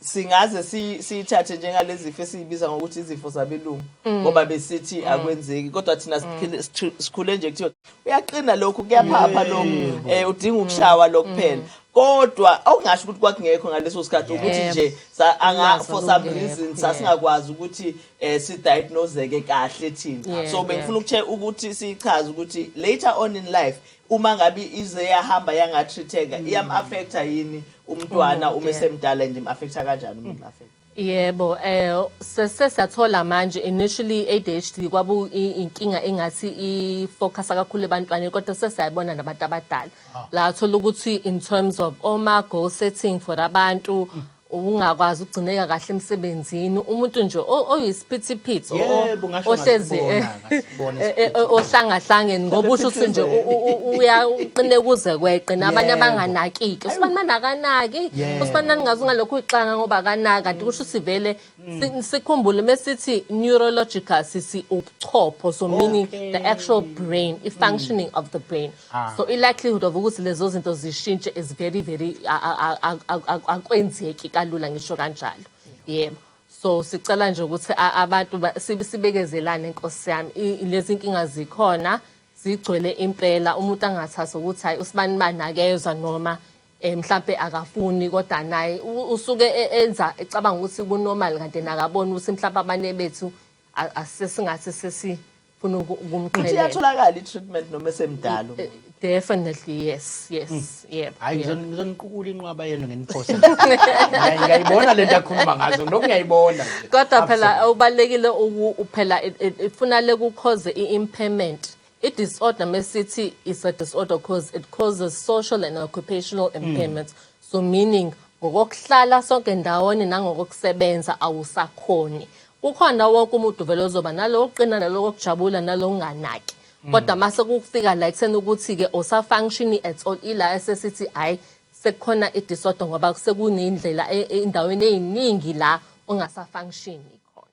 Singaze siyithathe njengalezi zifo esiyibiza ngokuthi izifo zabelungu, ngoba besithi akwenzeki, kodwa thina sikhule nje kuthiwa uyaqina lokhu, kuyaphapha lokhu, udinga ukushawa lokhu kuphela. Kodwa okungasho ukuthi kwakungekho ngaleso sikhathi ukuthi nje Ulwazi for some olungekho, reason sasingakwazi ukuthi si-diagnoseke kahle thina. So bengifuna ukuthi sichaze ukuthi later on in life, uma ngabe ize yahamba yanga-treateka, iyam-affecta yini umntwana uma esemdala nje? Im-affecta kanjani uma im-affecta? Yebo, sesiyathola manje. Initially ADHD kwabu inkinga engathi i-focus kakhulu ebantwaneni, kodwa sesiyayibona nabantu abadala. La thola ukuthi in terms of oma goal setting for abantu, ungakwazi ukugcineka kahle emsebenzini, umuntu nje oyisiphithiphithi Yebo, ngasho ohlezi ngasibona ohlangahlangeni, ngoba usho ukuthi nje uya uqine kuze kweqe nabanye abanganakiki. Usibani manje akanaki, usibani nani ngaze ungalokhu uyixanga ngoba akanaki, kanti kusho ukuthi vele sikhumbule mesithi neurological, sithi ubuchopho, so meaning the actual brain, i-functioning of the brain. So i-likelihood of ukuthi lezo zinto zishintshe is very very akwenzeki kalula, ngisho kanjalo, yebo. So sicela nje ukuthi abantu sibekezelane, nkosi yami. Lezi nkinga zikhona, zigcwele impela. Umuntu angathathi ukuthi hayi, usibani bani akezwa noma mhlambe akafuni, kodwa naye usuke enza ecabanga ukuthi ku-normal, kanti nakabona ukuthi mhlawumbe abanye bethu asesingathi sesifuna Futhi ukumqhelela. Iyatholakala i-treatment noma esemdala umuntu? Definitely yes, yebo. Hayi, ngizoniqukula inqwaba yenu ngeniphose. Ngiyayibona lento akhuluma ngazo, lokhu ngiyayibona nje. Kodwa phela ubalekile phela ifuna le ku-cause i-impairment. I-disorder mesithi is a disorder because it causes social and occupational impairment, so meaning ngokokuhlala sonke ndawonye nangokokusebenza awusakhoni. Kukhona wonke umuntu vele ozoba naloko kuqina, naloko kujabula, naloko kunganaki, kodwa mase kufika la ekutheni ukuthi-ke awusa-function at all, ila esesithi hhayi, sekukhona i-disorder, ngoba sekunendlela endaweni ey'ningi la ongasa-function khona.